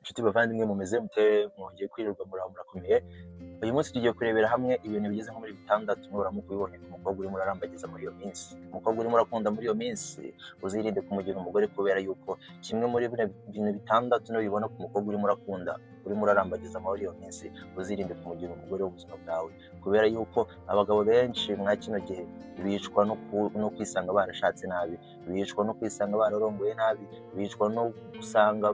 Inshuti bavandimwe, mumeze mute? Mwongeye kwirirwa, muraho, murakomeye. Uyu munsi tugiye kurebera hamwe ibintu bigeze nko muri bitandatu nuramuka ubibonye ku mukobwa urimo urarambagiza muri iyo minsi, umukobwa urimo urakunda muri iyo minsi, uzirinde kumugira umugore, kubera yuko kimwe muri bino bintu bitandatu nubibona ku mukobwa urimo urakunda, urimo urarambagiza muri iyo minsi, uzirinde kumugira umugore w'ubuzima bwawe, kubera yuko abagabo benshi mwa kino gihe bicwa no kwisanga barashatse nabi, bicwa no kwisanga bararongoye nabi, bicwa no gusanga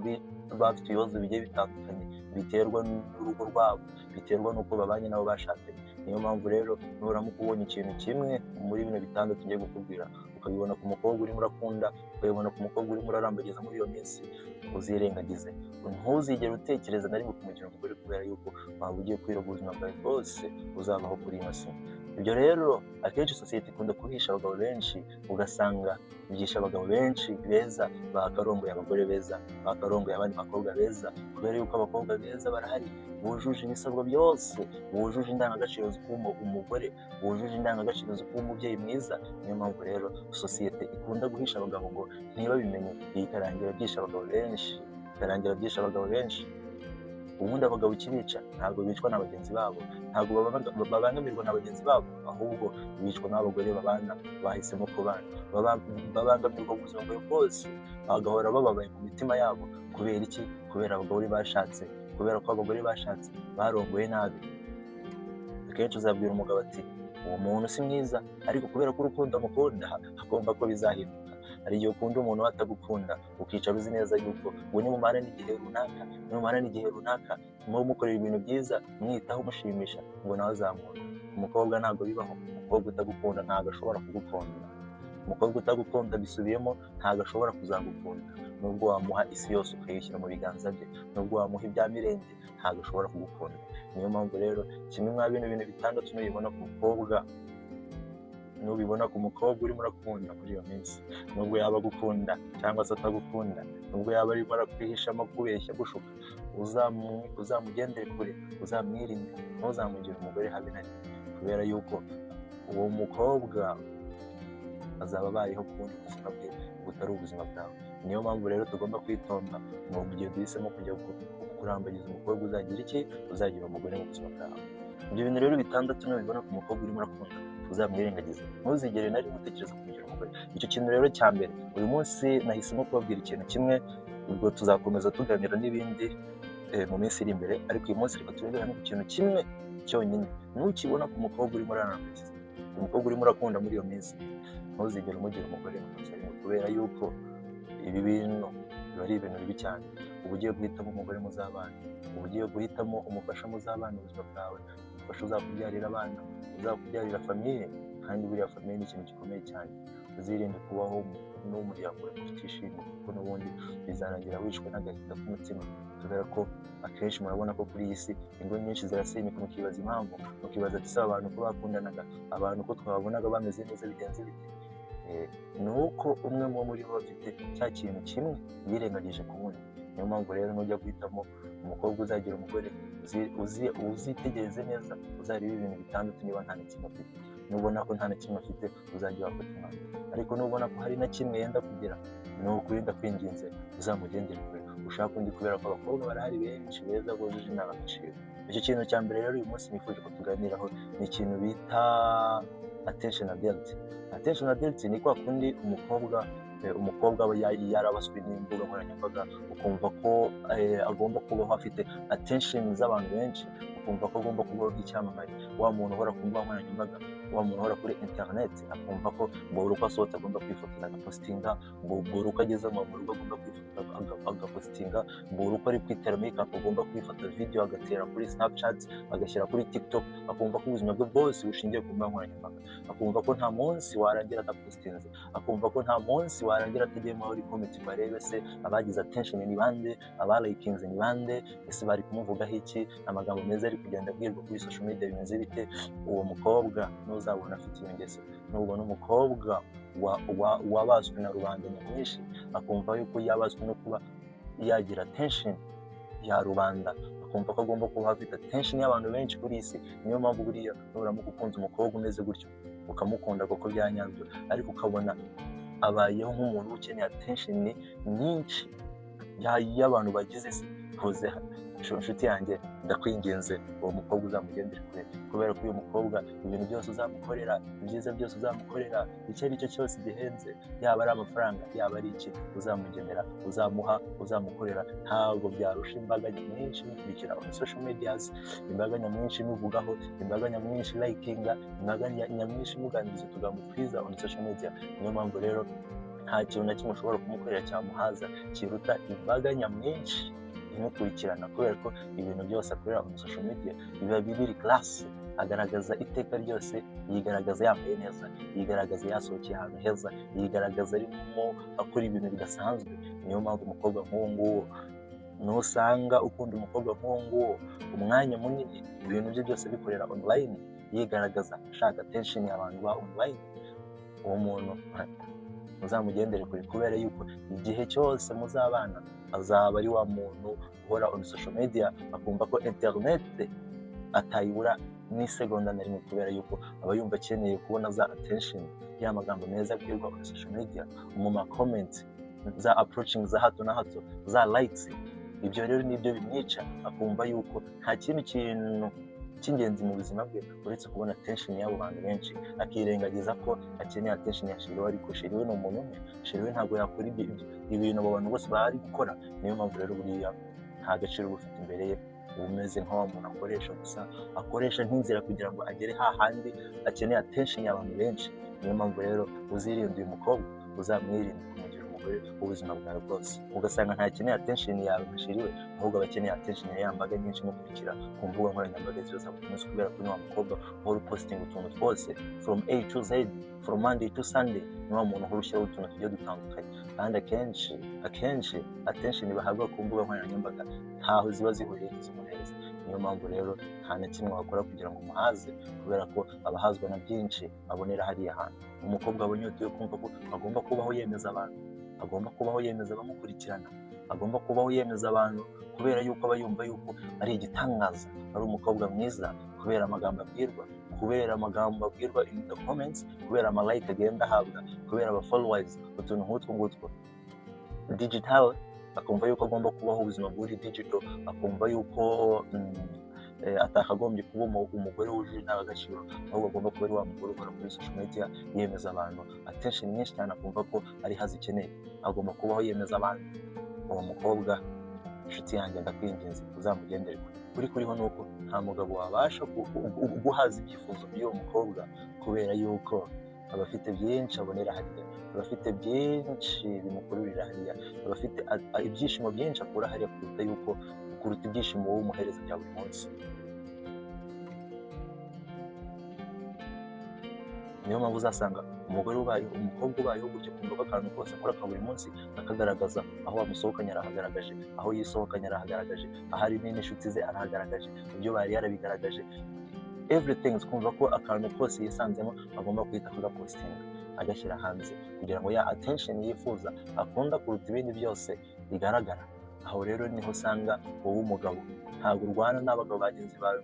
bafite ibibazo bigiye bitandukanye biterwa n'urugo rwabo, biterwa n'uko babanye n'abo bashakanye. Niyo mpamvu rero nuramuka ubonye ikintu kimwe muri bino bitandatu ngiye kukubwira, ukabibona ku mukobwa urimo urakunda, ukabibona ku mukobwa urimo urarambagiza muri iyo minsi, uzirengagize, ntuzigere utekereza na rimwe kumugira umugore, kubera yuko waba ugiye kwiroga ubuzima bwawe bwose uzabaho kuri ino si. Ibyo rero akenshi sosiyete ikunda kubihisha abagabo benshi, ugasanga byisha abagabo benshi beza bakarongoye abagore beza, bakarongoye abandi bakobwa beza, kubera yuko abakobwa beza barahari bujuje ibisabwa byose, bujuje indangagaciro zo kuba umugore, bujuje indangagaciro zo kuba umubyeyi mwiza. Niyo mpamvu rero sosiyete ikunda guhisha abagabo ngo ntibabimenye, ikarangira byisha abagabo benshi, ikarangira byisha abagabo benshi. Ubundi abagabo ikibica ntabwo bicwa na bagenzi babo, ntabwo babangamirwa na bagenzi babo, ahubwo bicwa n'abagore babana bahisemo kubana. Babangamirwa mu buzima bwawe bwose, bagahora bababaye mu mitima yabo. Kubera iki? Kubera abagore bashatse, kubera ko abagore bashatse barongoye nabi. Akenshi uzabwira umugabo ati: "Uwo muntu si mwiza," ariko kubera ko urukundo amukunda agomba ko bizahinduka. Hari igihe ukunda umuntu atagukunda, ukicara uzi neza yuko ngo nimumara n'igihe runaka, nimumara n'igihe runaka muba mukorera ibintu byiza, mwitaho, mushimisha, ngo nawe azamura. Umukobwa ntabwo bibaho. Umukobwa utagukunda ntabwo ashobora kugukunda. Umukobwa utagukunda, bisubiyemo, ntabwo ashobora kuzagukunda, nubwo wamuha isi yose ukayishyira mu biganza bye, nubwo wamuha ibya mirenge, ntabwo ashobora kugukunda. Niyo mpamvu rero kimwe mwa bino bintu bitandatu nubibona ku mukobwa, nubibona ku mukobwa urimo urakunda muri iyo minsi, nubwo yaba agukunda cyangwa se atagukunda, nubwo yaba arimo arakwihishamo, kubeshya, gushuka, uzamugendere kure, uzamwirinde, ntuzamugire umugore habe na rimwe, kubera yuko uwo mukobwa azaba abayeho ku bundi buzima bwe butari ubuzima bwawe. Niyo mpamvu rero tugomba kwitonda mu gihe duhisemo kujya kurambagiza umukobwa uzagira iki, uzagira umugore mu buzima bwawe. Ibyo bintu rero bitandatu nubibona ku mukobwa urimo urakunda, uzamwirengagize, ntuzigere na rimwe utekereza kumugira umugore. Icyo kintu rero cya mbere, uyu munsi nahisemo kubabwira ikintu kimwe, ubwo tuzakomeza tuganira n'ibindi mu minsi iri imbere, ariko uyu munsi reka turebere hamwe ku kintu kimwe cyonyine. Nukibona ku mukobwa urimo urarambagiza, umukobwa urimo urakunda muri iyo minsi, ntuzigere umugira umugore n'umunsi rimwe, kubera yuko ibi bintu biba ari ibintu bibi cyane. Uba ugiye guhitamo umugore muzabana, uba ugiye guhitamo umufasha muzabana ubuzima bwawe, umufasha uzakubyarira abana, uzakubyarira famille, kandi buriya famille ni ikintu gikomeye cyane. Uzirinde kubaho n'umuryango wawe utishimye, kuko n'ubundi bizarangira wishwe n'agahinda k'umutima, kubera ko akenshi murabona ko kuri iyi si ingo nyinshi zirasenyuka, mukibaza impamvu, mukibaza ati: "Se abantu ko bakundanaga, abantu ko twabonaga bameze neza, bigenze bite?" Ni uko umwe muri bo afite cya kintu kimwe yirengagije ku wundi. Niyo mpamvu rero nujya guhitamo umukobwa uzagira umugore, uzitegereze neza, uzarebe ibintu bitandatu niba nta na kimwe afite. Nubona ko nta na kimwe afite, uzajya wafata umwanzuro, ariko nubona ko hari na kimwe yenda kugira, ni ukuri ndakwinginze, uzamugendere kure, ushaka undi, kubera ko abakobwa barahari benshi beza bujuje indangagaciro. Icyo kintu cya mbere rero uyu munsi nifuje ko tuganiraho ni ikintu bita attention addict. Attention addict ni kwa kundi umukobwa aba yarabaswe n'imbuga nkoranyambaga, ukumva ko agomba kubaho afite attention z'abantu benshi, ukumva ko agomba kubaho nk'icyamamare, wa muntu uhora ku mbuga nkoranyambaga, wa muntu uhora kuri internet, akumva ko ngo buri uko asohotse agomba kwifotoza agapostinga, ngo buri uko ageze mu rugo agomba kwifotoza agapostinga, ngo buri uko ari kwitera makeup agomba kwifata video agatera kuri Snapchat, agashyira kuri TikTok, akumva ko ubuzima bwe bwose bushingiye ku mbuga nkoranyambaga, akumva ko nta munsi warangira adapostinze, akumva ko nta munsi warangira atagiye muri comment ngo arebe se abagize attention ni bande, abalayikinze ni bande, ese bari kumuvugaho iki, amagambo meza ari kugenda abwirwa kuri social media bimeze bite. Uwo mukobwa ntuzabona afite iyo ngeso, nubona umukobwa wabaswe na rubanda nyamwinshi, akumva yuko yabaswe no kuba yagira attention ya rubanda, akumva ko agomba kuba afite attention y'abantu benshi kuri iyi si. Niyo mpamvu buriya nuramuka ukunze umukobwa umeze gutyo, ukamukunda kuko bya nyabyo, ariko ukabona abayeho nk'umuntu ukeneye attention nyinshi y'abantu bagize se, Kuze inshuti yanjye, ndakwinginze, uwo mukobwa uzamugendere kure, kubera ko uyu mukobwa ibintu byose uzamukorera, ibyiza byose uzamukorera, icyo ari cyo cyose gihenze, yaba ari amafaranga, yaba ari iki uzamugenera, uzamuha, uzamukorera, ntabwo byarusha imbaga nyamwinshi imukurikira on social medias, imbaga nyamwinshi imuvugaho, imbaga nyamwinshi likinga, imbaga nyamwinshi imuganiriza utugambo twiza on social media. Niyo mpamvu rero nta kintu na kimwe ushobora kumukorera cyamuhaza kiruta imbaga nyamwinshi imukurikirana, kubera ko ibintu byose akorera mu social media biba biri class. Agaragaza iteka ryose, yigaragaza yambaye neza, yigaragaza yasohokeye ahantu heza, yigaragaza arimo akora ibintu bidasanzwe. Niyo mpamvu umukobwa nk'uwo nguwo, nusanga ukunda umukobwa nk'uwo nguwo, umwanya munini ibintu bye byose bikorera online, yigaragaza ashaka attention abantu ba online, uwo muntu muzamugendere kure, kubera yuko igihe cyose muzabana azaba ari wa muntu uhora on social media, akumva ko internet atayibura n'isegonda na rimwe, kubera yuko aba yumva akeneye kubona za attention, ya magambo meza abwirwa on social media, mu ma comments, za approaching za hato na hato, za likes. Ibyo rero nibyo bimwica, akumva yuko nta kindi kintu cy'ingenzi mu buzima bwe uretse kubona attention y'abo bantu benshi, akirengagiza ko akeneye attention ya chéri we. Ariko chéri we ni umuntu umwe, chéri we ntabwo yakora ibintu abo bantu bose bari gukora. Niyo mpamvu rero buriya nta gaciro uba ufite imbere ye, uba umeze nka wa muntu akoresha gusa, akoresha nk'inzira kugira ngo agere hahandi akeneye attention y'abantu benshi. Niyo mpamvu rero uzirinde uyu mukobwa, uzamwirinde kumugira umugore w'ubuzima bwawe bwose. Ugasanga ntakeneye attention yawe nka chéri we, ahubwo aba akeneye attention ya mbaga nyinshi imukurikira ku mbuga nkoranyambaga zose buri munsi, kubera ko ni wa mukobwa uhora upostinga utuntu twose from A to Z, from Monday to Sunday. Ni wa muntu uhora ushyiraho utuntu tugiye dutandukanye, kandi akenshi attention bahabwa ku mbuga nkoranyambaga ntaho ziba zihuriye n'iz'umuhereza. Niyo mpamvu rero nta na kimwe wakora kugira ngo umuhaze, kubera ko aba ahazwa na byinshi abonera hariya hantu. Umukobwa aba anyotewe kumva ko agomba kubaho yemeza abantu, agomba kubaho yemeza abamukurikirana, agomba kubaho yemeza abantu, kubera yuko aba yumva yuko ari igitangaza, ari umukobwa mwiza, kubera amagambo abwirwa, kubera amagambo abwirwa in the comments, kubera ama like agenda ahabwa, kubera aba followers, utuntu nk'utwo ngutwo digital. Akumva yuko agomba kubaho ubuzima buri digital, akumva yuko atakagombye kuba umugore wujuje indangagaciro, ahubwo agomba kuba ari wa mugore ukora kuri social media yemeza abantu, attention nyinshi cyane akumva ko ari ho azikeneye, agomba kubaho yemeza abantu. Uwo mukobwa, inshuti yanjye, ndakwinginze, uzamugendere kure. Kuri kuriho ni uko nta mugabo wabasha guhaza ibyifuzo by'uwo mukobwa, kubera yuko aba afite byinshi abonera hariya, aba afite byinshi bimukururira hariya, aba afite ibyishimo byinshi akura hariya kuruta ibyishimo wowe umuhereza bya buri munsi. Niyo mpamvu uzasanga umugore ubayeho, umukobwa ubayeho gutyo, kumva ko akantu kose akora ka buri munsi akagaragaza, aho wamusohokanye arahagaragaje, aho yisohokanye arahagaragaje, aho ari n'inshuti ze arahagaragaje, ibyo bari yarabigaragaje, everything. Kumva ko akantu kose yisanzemo agomba guhita akagapostinga, agashyira hanze, kugira ngo ya attention yifuza, akunda kuruta ibindi byose, igaragara. Aho rero niho usanga wowe umugabo ntabwo urwana n'abagabo bagenzi bawe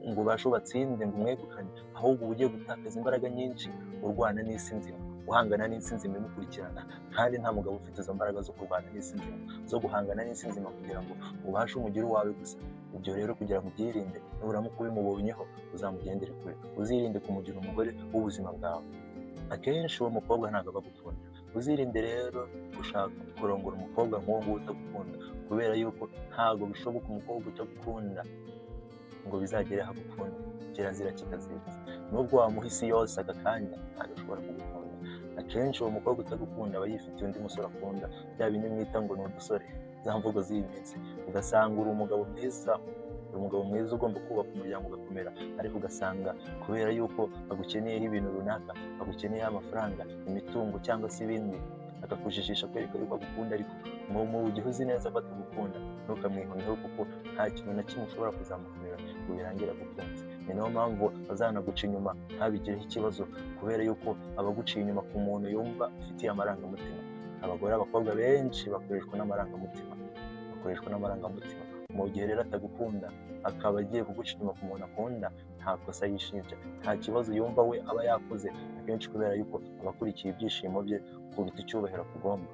ngo ubashe ubatsinde, ngo umwegukane, ahubwo uba ugiye gutakaza imbaraga nyinshi urwana n'isi nzima, uhangana n'isi nzima imukurikirana. Kandi nta mugabo ufite izo mbaraga zo kurwana n'isi nzima, zo guhangana n'isi nzima kugira ngo ubashe umugire uwawe gusa. Ibyo rero kugira ngo ubyirinde, nuramuka ubimubonyeho uzamugendere kure, uzirinde kumugira umugore w'ubuzima bwawe. Akenshi uwo mukobwa ntabwo aba agukunda. Uzirinde rero gushaka kurongora umukobwa nk'uwo nguwo utagukunda, kubera yuko ntabwo bishoboka umukobwa utagukunda ngo bizagere aho agukunda. Kirazira kikaziriza, nubwo wamuha isi yose aka kanya, ntabwo ashobora kugukunda. Akenshi uwo mukobwa utagukunda aba yifitiye undi musore akunda, bya bindi mwita ngo ni udusore, za mvugo z'iyi minsi. Ugasanga uri umugabo mwiza, uri umugabo mwiza ugomba kubaka umuryango ugakomera, ariko ugasanga kubera yuko agukeneyeho ibintu runaka, agukeneyeho amafaranga, imitungo cyangwa se ibindi, akakujijisha kwereka yuko agukunda, ariko mu gihe uzi neza ko atagukunda, ntukamwihoneho, kuko nta kintu na kimwe ushobora kuzamukorera ngo birangire agukunze. Ni nayo mpamvu azanaguca inyuma ntabigireho ikibazo, kubera yuko aba aguciye inyuma ku muntu yumva afitiye amarangamutima. Abagore, abakobwa benshi bakoreshwa n'amarangamutima, bakoreshwa n'amarangamutima. Mu gihe rero atagukunda akaba agiye kuguca inyuma ku muntu akunda, nta kosa yishinja, nta kibazo yumva we aba yakoze, akenshi kubera yuko aba akurikiye ibyishimo bye kuruta icyubahiro akugomba.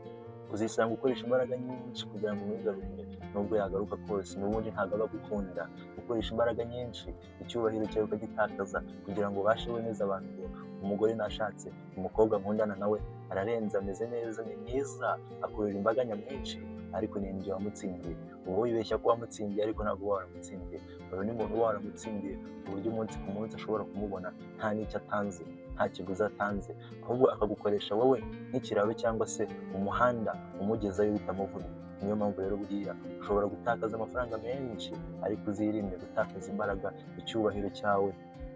Uzisanga ukoresha imbaraga nyinshi kugira ngo umwigarurire. Nubwo yagaruka kose, n'ubundi ntabwo aba agukunda. Ukoresha imbaraga nyinshi, icyubahiro cyawe ukagitakaza kugira ngo ubashe wemeze abantu ngo umugore nashatse, umukobwa nkundana nawe ararenze, ameze neza, ni mwiza, akurura imbaga nyamwinshi. Ariko ni njye wamutsindiye. Uba wibeshya ko wamutsindiye, ariko ntabwo uba waramutsindiye. Uyu ni umuntu uba waramutsindiye ku buryo umunsi ku munsi ashobora kumubona nta n'icyo atanze, nta kiguzi atanze, ahubwo akagukoresha wowe nk'ikiraro cyangwa se umuhanda umugezayo bitamuvunnye. Niyo mpamvu rero buriya ushobora gutakaza amafaranga menshi, ariko uzirinde gutakaza imbaraga, icyubahiro cyawe,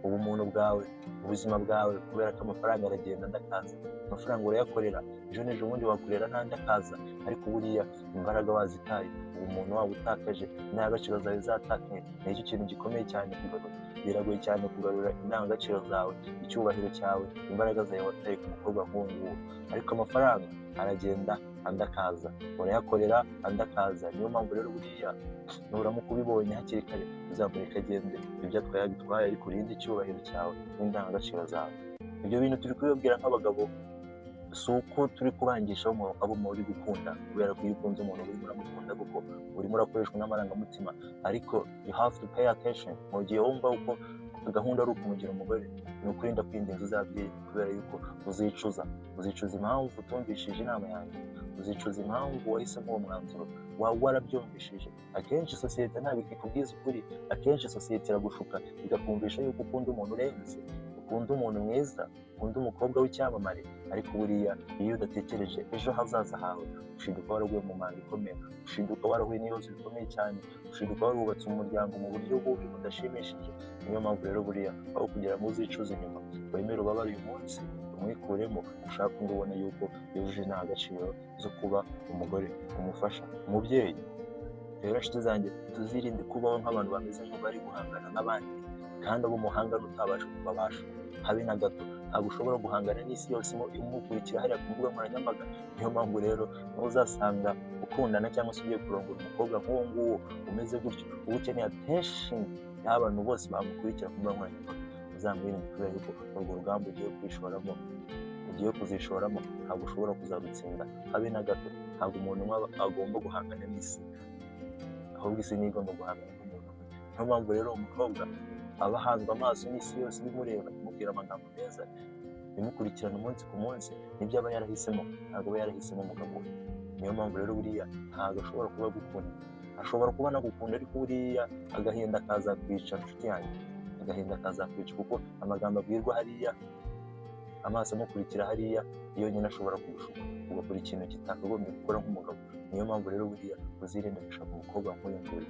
ubumuntu bwawe, ubuzima bwawe, kubera ko amafaranga aragenda andi akaza. Amafaranga urayakorera, ejo n'ejo bundi wakorera n'andi akaza, ariko buriya imbaraga wazitaye, ubumuntu waba utakaje, indangagaciro zawe zatakaye. Ni icyo kintu gikomeye cyane kugarura. Biragoye cyane kugarura indangagaciro zawe, icyubahiro cyawe, imbaraga zawe wataye ku mukobwa nk'uwo nguwo. Ariko amafaranga aragenda andi akaza, urayakorera andi akaza. Niyo mpamvu rero buriya nuramuka ubibonye hakiri kare, uzamureka agende, ibyo atwaye abitwaye, ariko urinde icyubahiro cyawe n'indangagaciro zawe. Ibyo bintu turi kubibabwira nk'abagabo, si uko turi kubangisha abo muri gukunda, kubera ko iyo ukunze umuntu urimo uramukunda kuko urimo urakoreshwa n'amarangamutima. Ariko you have to pay attention. Mu gihe wumva uko gahunda ari ukumugira umugore, ni ukuri ndakwinginze uzabyirinde, kubera yuko uzicuza. Uzicuza impamvu utumvishije inama yanjye, uzicuza impamvu wahisemo uwo mwanzuro waba warabyumvishije. Akenshi sosiyete ntabwo ikubwiza ukuri. Akenshi sosiyete iragushuka, ikakumvisha yuko ukunda umuntu urenze, ukunda umuntu mwiza, ukunda umukobwa w'icyamamare. Ariko buriya iyo udatekereje ejo hazaza hawe, ushiduka waraguye mu manga ikomeye, ushiduka warahuye n'ibibazo bikomeye cyane, ushiduka warubatse umuryango mu buryo bubi budashimishije. Niyo mpamvu rero buriya aho kugira ngo uzicuze inyuma, wemere ubabare uyu munsi, umwikuremo, ushake undi ubona yuko yujuje indangagaciro zo kuba umugore, umufasha, umubyeyi. Rero inshuti zanjye, tuzirinde kubaho nk'abantu bameze nk'abari guhangana n'abandi, kandi abo muhangana utabasha kubabasha habe na gato. Ntabwo ushobora guhangana n'isi yose imukurikira hariya ku mbuga nkoranyambaga. Niyo mpamvu rero uzasanga ukundana cyangwa se ugiye kurongora umukobwa nk'uwo nguwo umeze gutyo, uba ukeneye attention y'abantu bose bamukurikira ku mbuga nkoranyambaga, uzamwirinde, kubera yuko urwo rugamba ugiye kwishoramo, ugiye kuzishoramo, ntabwo ushobora kuzarutsinda habe na gato. Ntabwo umuntu umwe agomba guhangana n'isi, ahubwo isi niyo igomba guhangana n'umuntu umwe. Niyo mpamvu rero umukobwa aba ahanzwe amaso n'isi yose imureba, imubwira amagambo meza, imukurikirana umunsi ku munsi. Nibyo aba yarahisemo, ntabwo aba yarahisemo umugabo we. Niyo mpamvu rero buriya ntabwo ashobora kuba agukunda. Ashobora kuba anagukunda, ariko buriya agahinda kazakwica, inshuti yanjye, agahinda kazakwica, kuko amagambo abwirwa hariya, amaso amukurikira hariya yonyine ashobora kugushuka ugakora ikintu kitakagombye gukora nk'umugabo. Niyo mpamvu rero buriya uzirinde gushaka umukobwa nk'uyu nguyu,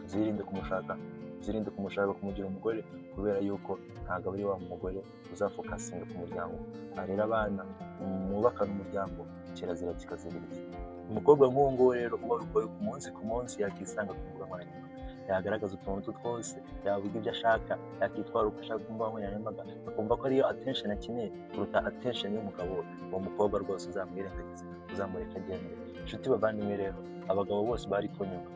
uzirinde kumushaka, uzirinde kumushaka kumugira umugore, kubera yuko ntabwo aba ari wa mugore uzafocusinga ku muryango, arera abana, mwubakana umuryango. Kirazira kikaziririza. Umukobwa nk'uwo nguwo rero uba ku munsi ku munsi yakisanga ku mbuga nkoranyambaga, yagaragaza utuntu twose, yavuga ibyo ashaka, yakitwara uko ashaka ku mbuga nkoranyambaga, akumva ko ariyo attention akeneye kuruta attention y'umugabo we, uwo mukobwa rwose uzamwirengagize, uzamureka agende. Inshuti bavandimwe rero, abagabo bose bari kunyuma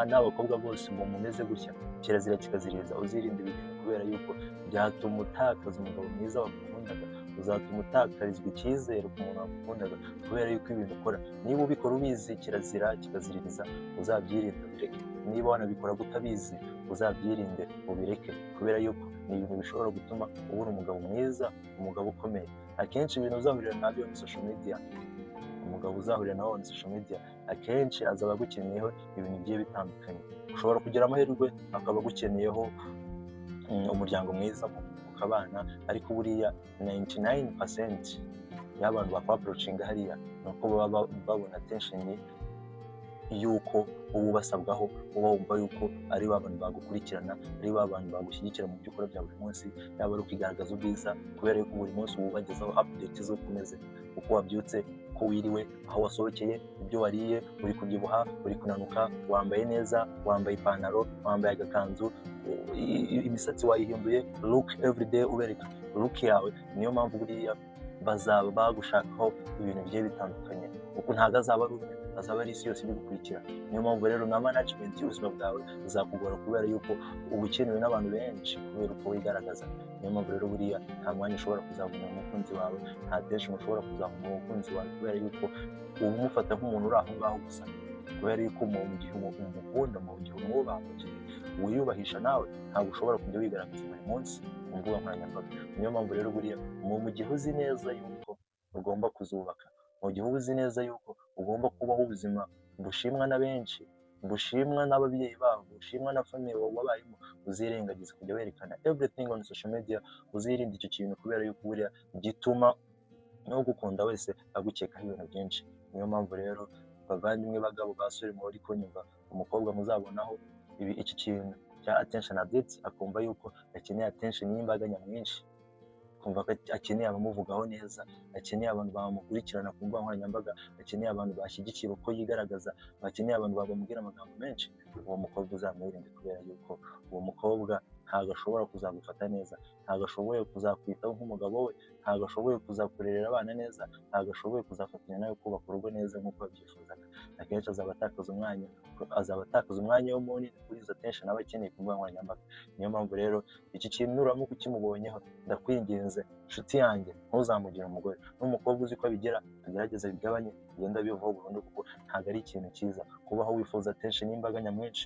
n'abakobwa bose ngo mumeze gutya, kirazira kikaziriza, uzirinde ibi bintu, kubera yuko byatuma utakaza umugabo mwiza wagukundaga, uzatuma utakarizwa icyizere ku muntu wagukundaga, kubera yuko ibintu ukora, niba ubikora ubizi, kirazira kikaziririza, uzabyirinde ubireke. Niba wanabikora utabizi, uzabyirinde ubireke, kubera yuko ni ibintu bishobora gutuma ubura umugabo mwiza, umugabo ukomeye. Akenshi ibintu uzahurira nabyo muri social media, umugabo uzahurira nawe muri social media akenshi azaba agukeneyeho ibintu bigiye bitandukanye. Ushobora kugira amahirwe akaba agukeneyeho umuryango mwiza mukabana, ariko buriya 99% y'abantu bakwapproachinga hariya ni uko baba babona attention y'uko uba ubasabwaho, uba wumva yuko ari ba bantu bagukurikirana, ari ba bantu bagushyigikira mu byo ukora bya buri munsi, yaba ari ukwigaragaza ubwiza, kubera yuko buri munsi uba ubagezaho update z'uko umeze, uko wabyutse, uko wiriwe, aho wasohokeye, ibyo wariye, uri kubyibuha, uri kunanuka, wambaye neza, wambaye ipantaro, wambaye agakanzu, imisatsi wayihinduye, look everyday ubereka look yawe. Niyo mpamvu buriya bazaba bagushakaho ibintu bigiye bitandukanye, kuko ntabwo azaba ari umwe. Azaba ari isi yose ibigukurikira. Niyo mpamvu rero na management y'ubuzima bwawe izakugora, kubera yuko uba ukenewe n'abantu benshi kubera uko wigaragaza. Niyo mpamvu rero buriya nta mwanya ushobora kuzabona umukunzi wawe, nta attention ushobora kuzaha umukunzi wawe, kubera yuko uba umufata nk'umuntu uri aho ngaho gusa. Kubera yuko mu gihe umukunda, mu gihe umwubaha, mu gihe wiyubahisha nawe, ntabwo ushobora kujya wigaragaza buri munsi ku mbuga nkoranyambaga. Niyo mpamvu rero buriya mu gihe uzi neza yuko ugomba kuzubaka, mu gihe uba uzi neza yuko ugomba kubaho ubuzima bushimwa na benshi, bushimwa n'ababyeyi babo, bushimwa na famille wabayemo, uzirengagiza kujya werekana everything on social media. Uzirinde icyo kintu, kubera yuko buriya gituma n'ugukunda wese agukekaho ibintu byinshi. Niyo mpamvu rero, bavandimwe, bagabo, basore muri kunyumva, umukobwa muzabonaho ibi, iki kintu cya attention addict, akumva yuko akeneye attention y'imbaga nyamwinshi, akumva ko akeneye abamuvugaho neza, akeneye abantu bamukurikirana ku mbuga nkoranyambaga, akeneye abantu bashyigikira uko yigaragaza, bakeneye abantu bamubwira amagambo menshi, uwo mukobwa uzamwirinde, kubera yuko uwo mukobwa ntabwo ashobora kuzagufata neza, ntabwo ashoboye kuzakwitaho nk'umugabo we, ntabwo ashoboye kuzakurerera abana neza, ntabwo ashoboye kuzafatanya nawe kubaka urugo neza nk'uko yabyifuzaga. Akenshi azaba atakaza umwanya wo munini kuri izo attention aba akeneye ku mbuga nkoranyambaga. Niyo mpamvu rero iki kintu nuramuka ukimubonyeho, ndakwinginze inshuti yanjye, ntuzamugire umugore. N'umukobwa uzi ko abigira, agerageze bigabanye, bigenda bivaho burundu, kuko ntabwo ari ikintu cyiza kubaho wifuza attention y'imbaga nyamwinshi.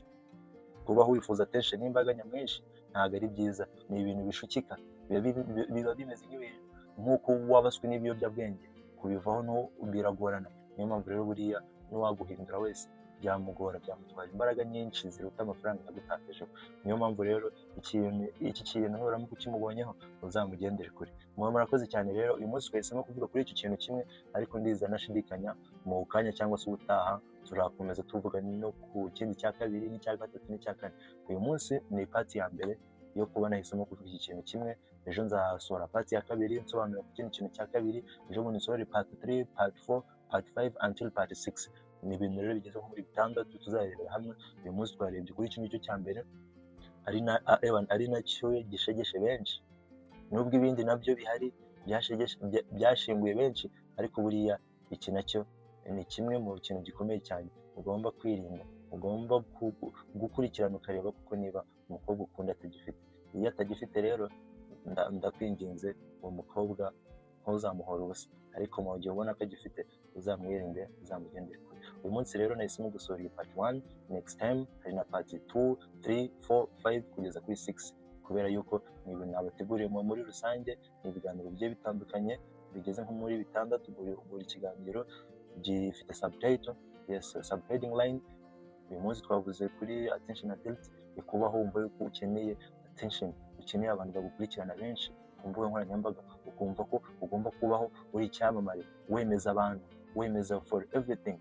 Kubaho wifuza attention y'imbaga nyamwinshi ntabwo ari byiza, ni ibintu bishukika, biba bimeze nk'ibintu nk'uko wabaswe n'ibiyobyabwenge, kubivaho no biragorana. Niyo mpamvu rero buriya n'uwaguhindura wese byamugora, byamutwara imbaraga nyinshi ziruta amafaranga yagutakajeho. Niyo mpamvu rero iki kintu nuramuka ukimubonyeho, uzamugendere kure. Muba murakoze cyane. Rero uyu munsi twahisemo kuvuga kuri iki kintu kimwe, ariko ndiza nashidikanya mu kanya cyangwa se ubutaha turakomeza tuvuga no ku kindi cya kabiri n'icya gatatu n'icya kane. Uyu munsi ni part ya mbere yo kuba nahisemo kuvuga iki kintu kimwe. Ejo nzasohora part ya kabiri nsobanura ku kindi kintu cya kabiri, ejo bundi nsohore part 3, part 4, part 5 until part 6. Ni ibintu rero bigeze nko muri bitandatu tuzarebera hamwe. Uyu munsi twarebye kuri iki ngicyo cya mbere, ari nacyo gishegeshe benshi, nubwo ibindi nabyo bihari byashenguye benshi, ariko buriya iki nacyo ni kimwe mu kintu gikomeye cyane ugomba kwirinda, ugomba gukurikirana ukareba kuko niba umukobwa ukunda atagifite. Iyo atagifite rero, ndakwinginze, uwo mukobwa ntuzamuhore ubusa. Ariko mu gihe ubona ko agifite, uzamwirinde, uzamugendere kure. Uyu munsi rero nahisemo gusohora iyi part 1. Next time hari na part 2, 3, 4, 5 kugeza kuri 6, kubera yuko ni ibintu nabateguriye muri rusange. Ni ibiganiro bigiye bitandukanye bigeze nko muri bitandatu. Buri kiganiro gifite subtitle, yes, subheading line. Uyu munsi twavuze kuri attention addict, kubaho wumva yuko ukeneye attention, ukeneye abantu bagukurikirana benshi ku mbuga nkoranyambaga, ukumva ko ugomba kubaho uri icyamamare, wemeza abantu, wemeza for everything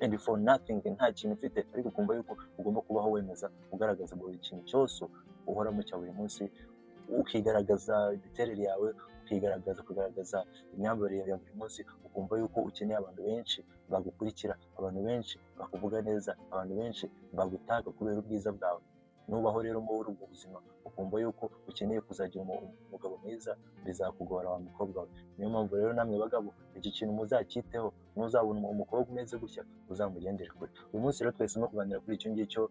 and for nothing. Nta kintu ufite, ariko ukumva yuko ugomba kubaho wemeza, ugaragaza buri kintu cyose uhoramo cya buri munsi, ukigaragaza imiterere yawe, ukigaragaza, kugaragaza imyambarire yawe ya buri munsi, ukumva yuko ukeneye abantu benshi bagukurikira, abantu benshi bakuvuga neza, abantu benshi bagutaka kubera ubwiza bwawe. Nubaho rero muri ubwo buzima, ukumva yuko ukeneye kuzagira umugabo mwiza, bizakugora wa mukobwa we. Niyo mpamvu rero namwe bagabo iki kintu muzacyiteho. Ntuzabona umukobwa umeze gutya, uzamugendere kure. Uyu munsi rero twahisemo kuganira kuri icyo ngicyo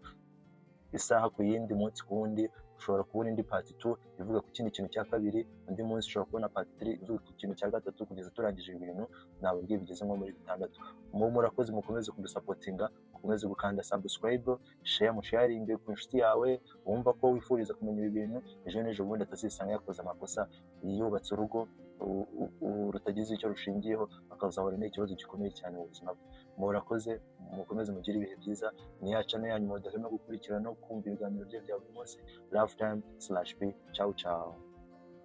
isaha ku yindi, umunsi ku wundi. Ushobora kubona indi part 2 ivuga ku kindi kintu cya kabiri, undi munsi ushobora kubona part 3 ivuga ku kintu cya gatatu, kugeza turangije ibintu nababwiye bigeze nko muri bitandatu. Murakoze, mukomeze kudusupportinga, mukomeze gukanda subscribe, share, musharinge ku nshuti yawe wumva ko wifuriza kumenya ibi bintu, ejo n'ejo bundi atazisanga yakoze amakosa, yubatse urugo rutagize icyo rushingiyeho, akazahura n'ikibazo gikomeye cyane mu buzima bwe. Murakoze, mukomeze mugire ibihe byiza. Ni ya channel yanyu mudahwema gukurikira no kumva ibiganiro bye bya buri munsi, Love Time slash B. Ciao ciao.